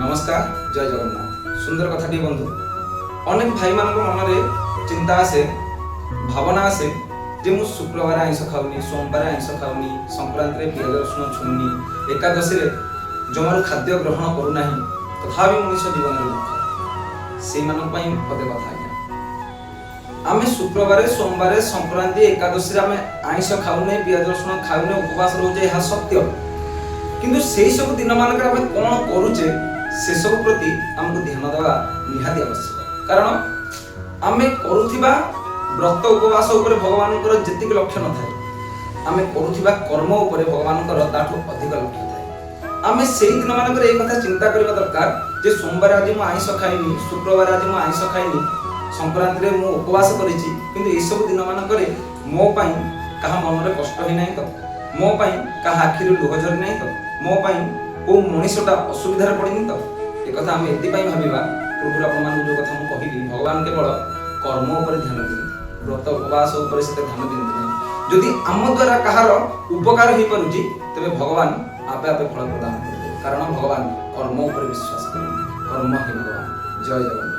ନମସ୍କାର, ଜୟ ଜଗନ୍ନାଥ। ସୁନ୍ଦର କଥାଟିଏ ବନ୍ଧୁ। ଅନେକ ଭାଇମାନଙ୍କ ମନରେ ଚିନ୍ତା ଆସେ, ଭାବନା ଆସେ ଯେ ମୁଁ ଶୁକ୍ରବାର ଆଇଁଷ ଖାଉନି, ସୋମବାର ଆଇଁଷ ଖାଉନି, ସଂକ୍ରାନ୍ତିରେ ପିଆଜ ରସୁଣ ଛୁଉଁନି, ଏକାଦଶୀରେ ଜମାରୁ ଖାଦ୍ୟ ଗ୍ରହଣ କରୁନାହିଁ, ତଥାପି ମଣିଷ ଜୀବନରେ ଦୁଃଖ। ସେଇମାନଙ୍କ ପାଇଁ ପଦେ କଥା ଆଜ୍ଞା। ଆମେ ଶୁକ୍ରବାର, ସୋମବାର, ସଂକ୍ରାନ୍ତି, ଏକାଦଶୀରେ ଆମେ ଆଇଁଷ ଖାଉନେ, ପିଆଜ ରସୁଣ ଖାଉନେ, ଉପବାସ ରହୁଛେ, ଏହା ସତ୍ୟ। କିନ୍ତୁ ସେଇ ସବୁ ଦିନମାନଙ୍କରେ ଆମେ କ'ଣ କରୁଛେ, ସେସବୁ ପ୍ରତି ଆମକୁ ଧ୍ୟାନ ଦେବା ନିହାତି ଆବଶ୍ୟକ। କାରଣ ଆମେ କରୁଥିବା ବ୍ରତ ଉପବାସ ଉପରେ ଭଗବାନଙ୍କର ଯେତିକି ଲକ୍ଷ୍ୟ ନଥାଏ, ଆମେ କରୁଥିବା କର୍ମ ଉପରେ ଭଗବାନଙ୍କର ତାଠୁ ଅଧିକ ଲକ୍ଷ୍ୟ ଥାଏ। ଆମେ ସେଇ ଦିନମାନଙ୍କରେ ଏଇ କଥା ଚିନ୍ତା କରିବା ଦରକାର ଯେ ସୋମବାର ଆଜି ମୁଁ ଆଇଁଷ ଖାଇନି, ଶୁକ୍ରବାର ଆଜି ମୁଁ ଆଇଁଷ ଖାଇନି, ସଂକ୍ରାନ୍ତିରେ ମୁଁ ଉପବାସ କରିଛି, କିନ୍ତୁ ଏସବୁ ଦିନମାନଙ୍କରେ ମୋ ପାଇଁ କାହା ମନରେ କଷ୍ଟ ହେଇନାହିଁ ତ? ମୋ ପାଇଁ କାହା ଆଖିରୁ ଲୁହ ଝରି ନାହିଁ ତ? ମୋ ପାଇଁ କୋଉ ମଣିଷଟା ଅସୁବିଧାରେ ପଡ଼ିନି ତ? ଏକଥା ଆମେ ଏଥିପାଇଁ ଭାବିବା। ପୂର୍ବରୁ ଆପଣମାନଙ୍କୁ ଯୋଉ କଥା ମୁଁ କହିଲି, ଭଗବାନ କେବଳ କର୍ମ ଉପରେ ଧ୍ୟାନ ଦିଅନ୍ତି, ବ୍ରତ ଉପବାସ ଉପରେ ସେତେ ଧ୍ୟାନ ଦିଅନ୍ତି ନାହିଁ। ଯଦି ଆମ ଦ୍ୱାରା କାହାର ଉପକାର ହେଇପାରୁଛି, ତେବେ ଭଗବାନ ଆପେ ଆପେ ଫଳ ପ୍ରଦାନ କରିଦେବେ। କାରଣ ଭଗବାନ କର୍ମ ଉପରେ ବିଶ୍ୱାସ କରନ୍ତି। କର୍ମ ହିଁ ଭଗବାନ। ଜୟ ଜଗନ୍ନାଥ।